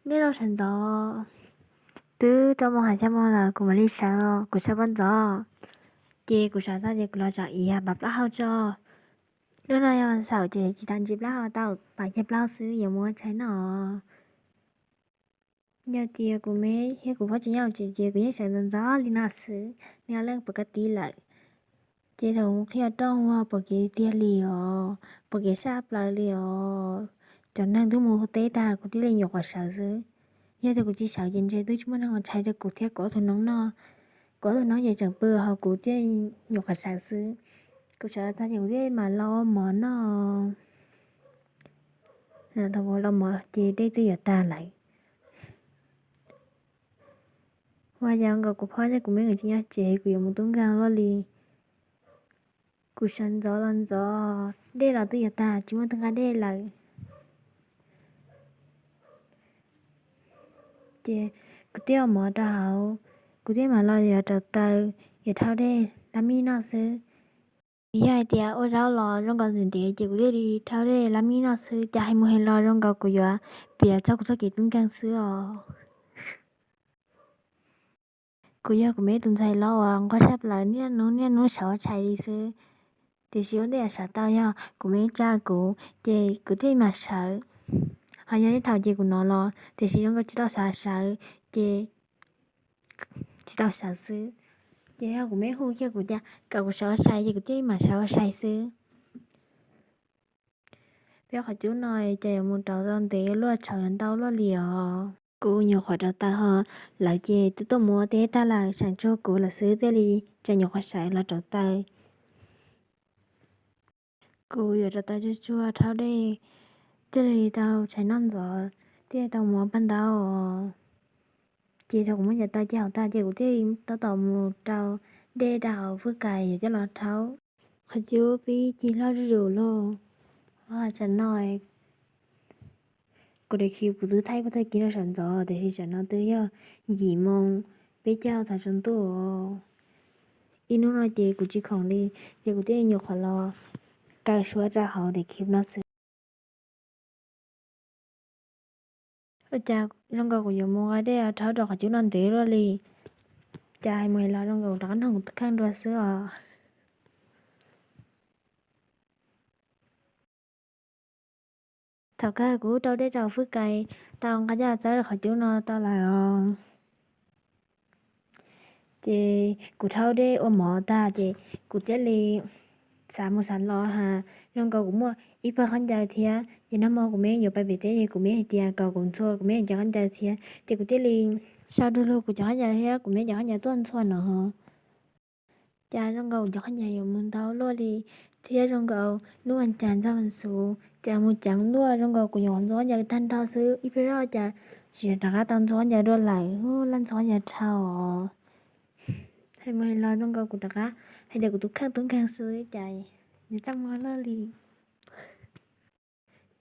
Nyob rau sawv ntxov, twb rau moos hais xya moos lawm kuv mam li sawv, kuv sawv pob ntxov. Ces kuv sawv tag ces kuv los tsom iav pam plaub hau tso. Lub no yog xaum ces tsis tas ntsis plaub hau tau pam kiag plaub hau xwb yuav mus ua tshais noj. Yog tias kuv me thiab kuv phob tsis nyob tsev ces kuv yeej sawv ntxov ntxov li no xwb, nws leej pom ka ti lawm. Ces thaum qhib rooj ua pom kev tiag li os, pom kev sab plaws li os. Cov neeg twb mus teb tag kuv thiaj li nyuam qhuav sawv xwb. Yog tias kuv tsis sawv ces ntshe twb tsis muaj neeg ua tshais rau kuv thiab kuv ob tug noob noj. Kuv ob tug noob ces tseem pw hauv kuv thiaj nyuam qhuav sawv xwb. Kuv sawv tag ces kuv thiaj mam los ua mov noj. Thaum kuv los mov ces dej twb yuav tag lawm. Ua cas nkaus kuv phob thiab kuv me nkawd tsis nyob tsev, kuv yuav mus tub nkeeg luaj li. Kuv sawv ntxov los ntxov, dej los twb yuav tag tsis muaj twg nqa dej lawm. Ces kuv thiaj ua mov rau hauv, kuv thiaj mam los yuav rauv taws, yuav rhaub dej lab mij noj xwb. Yog hais tias ua zaub los zoo nkaus ntev ntev ces kuv thiaj li rhaub dej lab mij noj xwb, cas hais mus hais los zoo nkaus kuv yuav piav txog kuv txoj kev tub nkeeg xwb os. Kuv yog kuv me tus ntxhais los uas nquag tshaj plaws, niaj hnub niaj hnub sawv ua tshais li xwb. Tiam sis ua ntej sawv tau yog kuv me tsa kuv, ces kuv thiaj mam sawv. Ho yog tej thaum ces kuv hnov los, tiam sis zoo nkaus tsis tau xav sawv, ces tsis tau sawv xwb. Ces yog kuv me hu kiag kuv tias kom kuv sawv ua tshais ces kuv thiaj li mam sawv ua tshais xwb. Peb qhov cub no ces yuav mus rauv tau ntev luaj, tshav yuav ntau luaj li os. Kuv nyuam qhuav rauv taws ho, lawv ces twb tuaj muab tej tag lawm, tsheej tsuag kuv lawm xwb thiaj li tseem nyuam qhuav sawv los rauv taws. Kuv yuav rauv taws tsuag tsuag rhaub dej, thiaj li tau tshais noj ntxov, thiaj tau mus ua paj ntaub. Ces thaum kuv muab cov taws cig hauv tag ces kuv thiaj li tab tom mus rau dej rau hauv fwj kais yuav coj los rhaub. Qhov cub pib cig loj zuj zus lauj. Tsam no kuv daim khib kuv twb thaij pub tag kis no sawv ntxov tiam sis tsam no twb yog yim moo peb caug txog tsaus ntuj. Ib hnub no ces kuv tsis khoom li, ces kuv thiaj li nyuam qhuav los kaw suab rau hauv daim khib no xwb. Ua cas zoo nkaus kuv yuav mus nqa dej rhaub rau qhov cub no ntev luaj li, cas hais mus hais los zoo nkaus rov qab nug kheej dua xwb os. Thaum kawg kuv rau dej rau fwj kais tau, nqa coj txawb rau qhov cub no tau lawm os. Ces kuv rhaub dej ua mov tag ces kuv thiaj li xav mus xav los ha, zoo nkaus kuv muaj ib pawg khaub ncaws thiab. Ces nag hmo kuv me yuav pais pem teb ces kuv me hais tias kom kuv ntxhua kuv me cov khaub ncaws thiab, ces kuv thiaj li sau du lug kuv cov khaub ncaws thiab kuv me cov khaub ncaws tuaj ntxhua no. Cas zoo nkaus kuv cov khaub ncaws yuav mus ntau luaj li, thiab zoo nkaus hnub vas cas ntxog vas xuv cas mus ceev luaj, zoo nkaus kuv nyuam qhuav ntxhua khaub ncaws tag nrho xwb, ib pliag zog cas tsis rov qab tau ntxhua khaub ncaws dua lawm, laj ntxhua khaub ncaws dhau os. Hais mus hais los zoo nkaus kuv rov qab hais tias kuv tus kheej tub nkeeg xwb cas yuav txaj muag luaj li.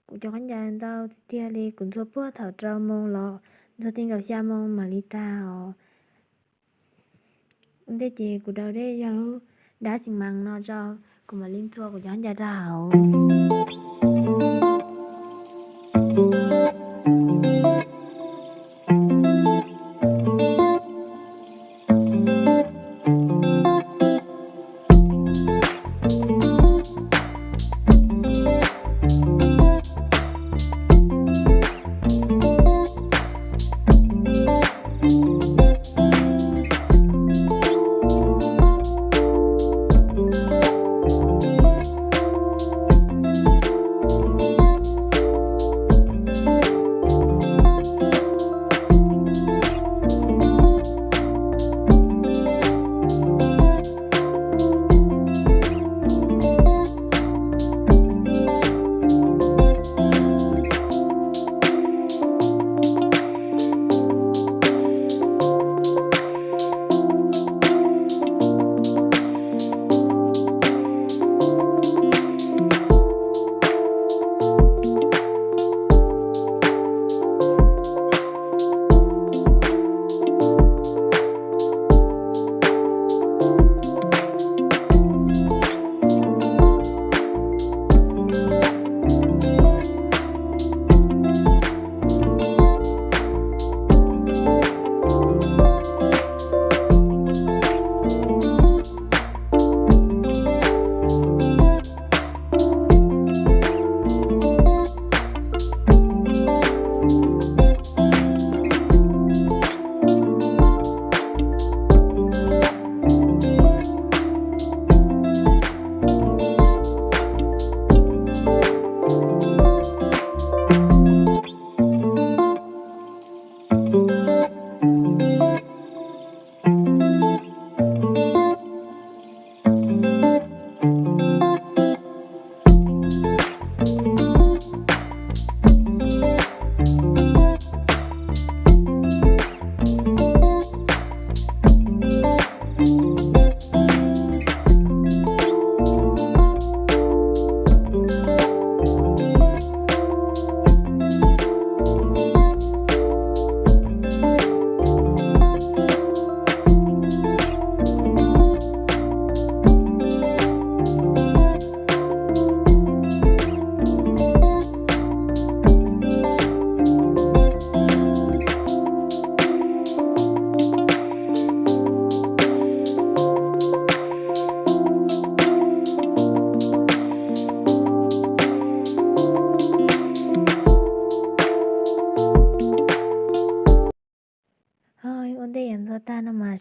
Kuv cov khaub ncaws ntau tiag tiag li, kuv ntxhua puag thaum rau moo los ntxhua ti nkaus xya moo mam li tag os. Ua ntej ces kuv daus dej yog lub dab xi mas no rau, kuv mam li ntxhua kuv cov khaub ncaws rau hauv.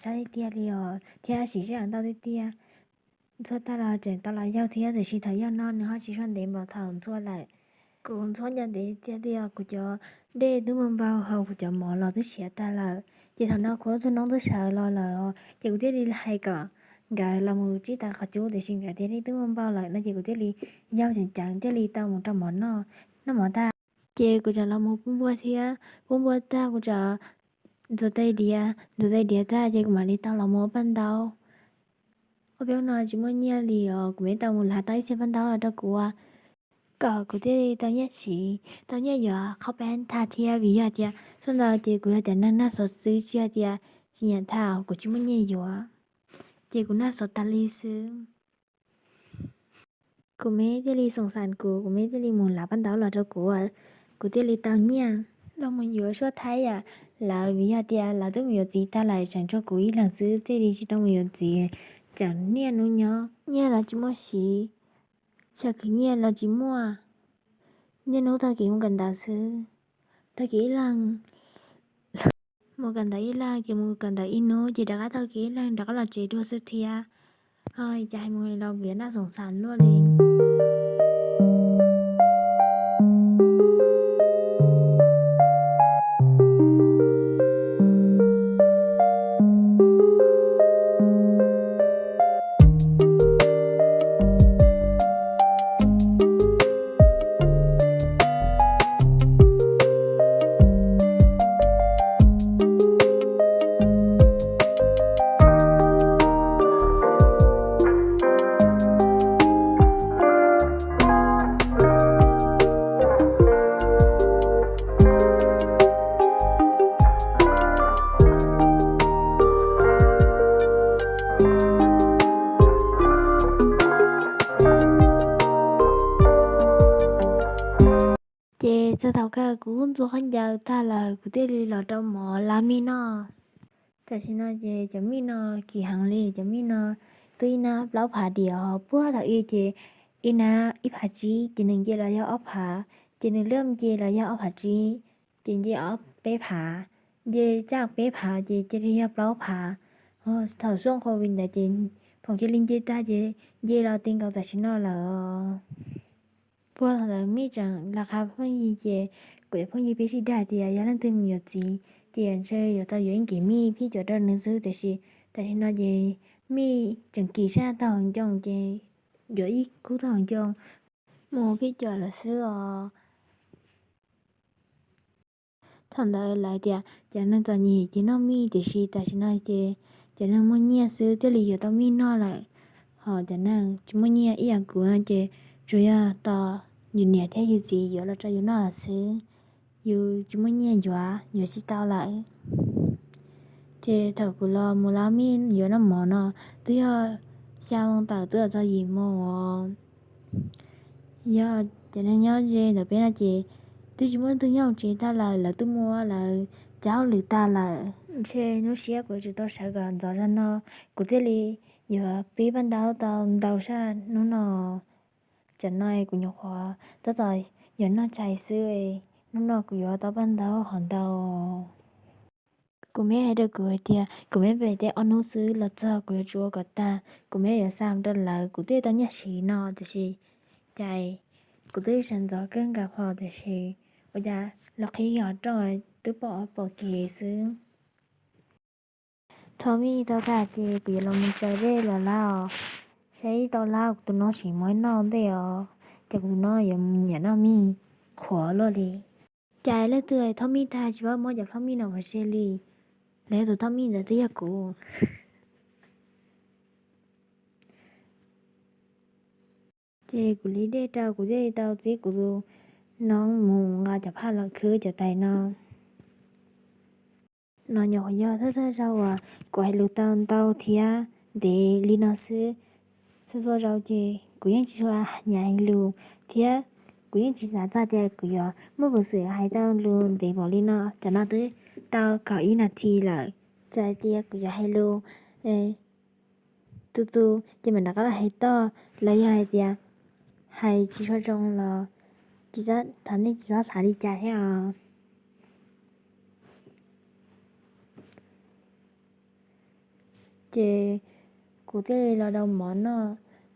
sab tiag tiag li os thiab siv sij hawm ntau tiag tiag. Ntxhua tag los tseem tau los yaug thiab, tiam sis thaum yaug no nws ho tsis sua ntev npaum thaum ntxhua lawm. Kuv ntxhua nco ntev tiag tiag li os, kuv cov dej twb muaj npau hauv, kuv cov mov los twb siav tag lawm. Ces thaum no kuv lub tug noob twb sawv los lawm os, ces kuv thiaj li hais kom nkawd los mus tsib taws qhov cub, tiam sis nkawd tias dej twb muaj npau lawm no, ces kuv thiaj li yaug ceev ceev thiaj li tau mus rau mov noj. Noj mov tag ces kuv tseem los mus pub npua thiab, pub npua tag kuv tseem ntxuav tais diav, ntxuav tais diav tag ces kuv mam li tau los mus ua paj ntaub. Ob peb hnub no tsis muaj nyiaj li os, kuv mam tau mus lav tau ib txhia paj ntaub los rau kuv ua, kom kuv thiaj li tau nyiaj siv, tau nyiaj yuav qhov peb thaj thiab, vim yog tias txhua ntawd ces kuv yog cov neeg nag xov xwb, tsis yog tias tsis nyiam tham, kuv tsis muaj nyiaj yuav, ces kuv nag xov tas li xwb. Kuv me thiaj li xoom xas kuv, kuv me thiaj li mus lav paj ntaub los rau kuv, kuv thiaj li tau nyiaj los mus yuav suab thaib yam lawv, vim yog tias lawv twb mus yuav txiv tag lawm, tseem tshuav kuv ib leeg xwb thiaj li tsis tau mus yuav txiv, tseem niaj hnub nyob, nyiaj los tsis muaj siv, txhia khwv nyiaj los tsis muaj, niaj hnub taug kev mus kawm ntawv xwb, taug kev ib leeg mus kawm ntawv ib leeg ces mus kawm ntawv ib hnub ces rov qab taug kev ib leeg rov qab los tsev dua xwb thiab. Cas hais mus los kuv yuav nag xoom xas luaj li. Ces txog thaum kawg kuv ntxuav khaub ncaws tag lawm kuv thiaj li los rau mov lab mij noj. Tam sim no ces cov mij no kim heev li, cov mij no twb ib nab plaub phav diam, ho puag thaum ub ces ib nab ib phav tsib, ces nws nce los yog ob phav, ces nws liaj nce los yog ob phav tsib, ces nce ob peb phav, nce txaj peb phav ces cia li yog plaub phav. Thaum xuaj covid ntawd ces khoom cia li nce tag ces nce los ti nkaus tam sim no lawm. Puag thaum ntawd mij tseem los qha phooj ywg ces kuv cov phooj ywg peb sib dag tias yog leej twg mus yuav txiv ces ntshe yuav tau yuav ib nkim mij phij cuam rau nws xwb, tiam sis tam sim no ces mij tseem kim sab tau hauv ncoo ces yuav ib khub tau hauv ncoo mus phij cuam lawm xwb os. Thaum ntawd lawv tias cov neeg txom nyem ces noj mij, tiam sis tam sim no ces cov neeg muaj nyiaj xwb thiaj li yuav tau mij noj lawm. Ho cov neeg tsis muaj nyiaj ib yam kuv no ces tsuas yog tos yus niam thiab yus txiv yuav los rau yus noj lawm xwb. Yus tsis muaj nyiaj yuav, yuav tsis tau lawm. Ces thaum kuv los mus lab mij yuav noj mov no twb yog xya moo tawm twb txog yim moo os. Yog cov neeg nyob ze ntawm peb no ces twb tsis muaj leej twg nyob hauv tsev tag lawm, lawv twb muab lawv cab hauj lwm tag lawm. Ntshe hnub siab kuv yuav tsum tau sawv kom ntxov zog no kuv thiaj li yuav pib paj ntaub tau ntau sab hnub no. Tsam no kuv nyuam qhuav tab tom yuav noj tshais xwb, hnub no kuv yuav tau paj ntaub hov ntau. Kuv me hais rau kuv hais tias kuv me pem tej ob hnub xwb los txog kuv yuav tsum ua kom tag, kuv me yuav xa mus rau lawv kuv thiaj tau nyiaj siv no, tiam sis cas kuv twb sawv ntxov kawg nkaus hos tiam sis ua cas los qhib hov rooj twb pom ob pom kev xwb. Thauj mij tau tag ces kuv yuav los mus tsaws dej los lab os, saib tau lab kuv tus noob tsis muab noj ntej os, ces kuv tus noob yuav mus nyiam noj mij qhuav luaj li. Cas leej twg thauj mij tag tsis paub muab cov phauj mij no ua ze li, lawv tus thauj mij ntawd twb yog kuv. Ces kuv li dej rau kuv thiaj li tau txib kuv tus noob mus nqa cov phaj los khwb cov tais no. No nyuam qhuav yog thawj thawj zaug uas kuv hais lus tau ntau thiab ntev li no xwb. Txhua txhua zaus ces kuv yeej tsis tshua nyiam hais lus thiab kuv yeej tsis xav txog tias kuv yuav muaj peev xwm hais tau lus ntev npaum li no. Tam no twb tau kaum ib nas this lawm, txawm hais tias kuv yuav hais lus tu tu ces mam rov qab los hais toj, los yog hais tias hais tsis tshua zoo los thov nej tsis txhob xav li cas thiab os. Ces kuv thiaj li los daus mov noj.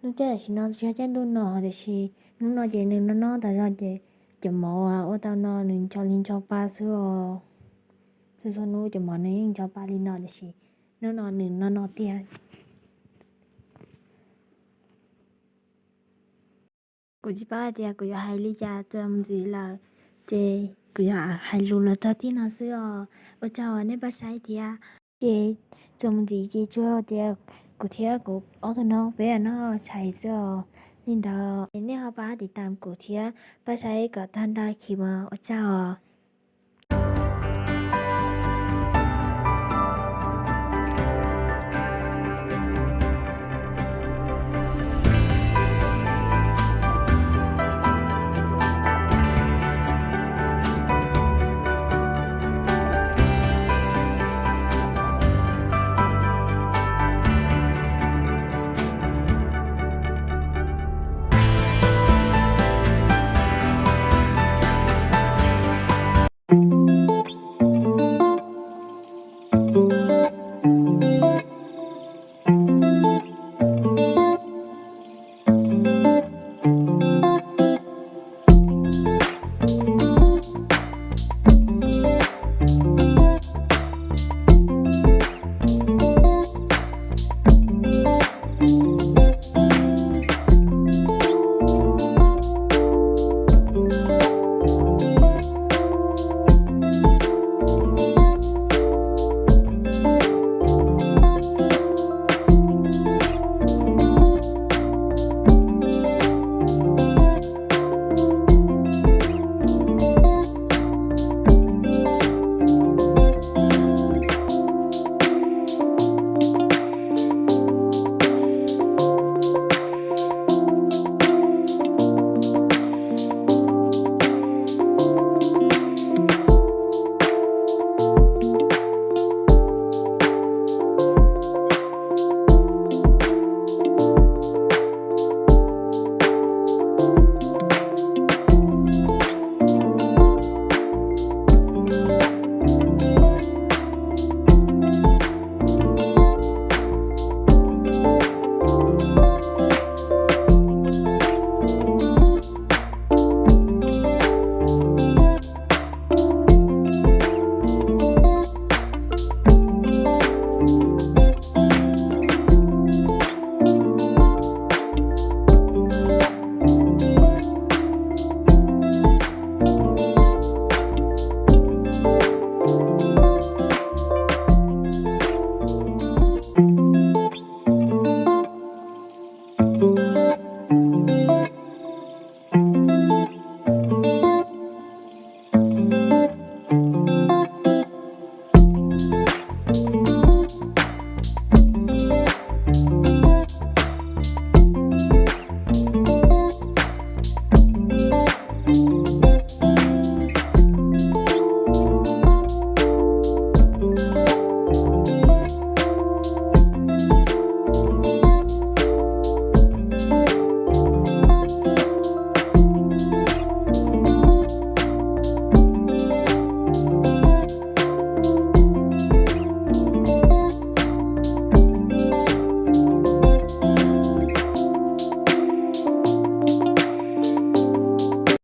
Lub caij tam sim no tsis yog caij ntuj no tiam sis hnub no ces nws noj noj tas zog ces cov mov uas ua tau no nws ncho li ncho pa xwb os. Txhua txhua hnub cov mov nws yeej ncho pa li no tiam sis hnub no nws noj noj tiag. Kuv tsis paub hais tias kuv yuav hais li cas txuas mus ntxiv lawm, ces kuv yuav hais lus los txog tib no xwb os. Ua tsaug uas nej pab saib thiab. Ces txuas mus ntxiv ces tsuas tias kuv thiab kuv ob tug noob peb noj tshais xwb os. Li ntawd nej ho pab tiv tam kuv thiab pab saib kom tag nrho khi mas ua tsaug os.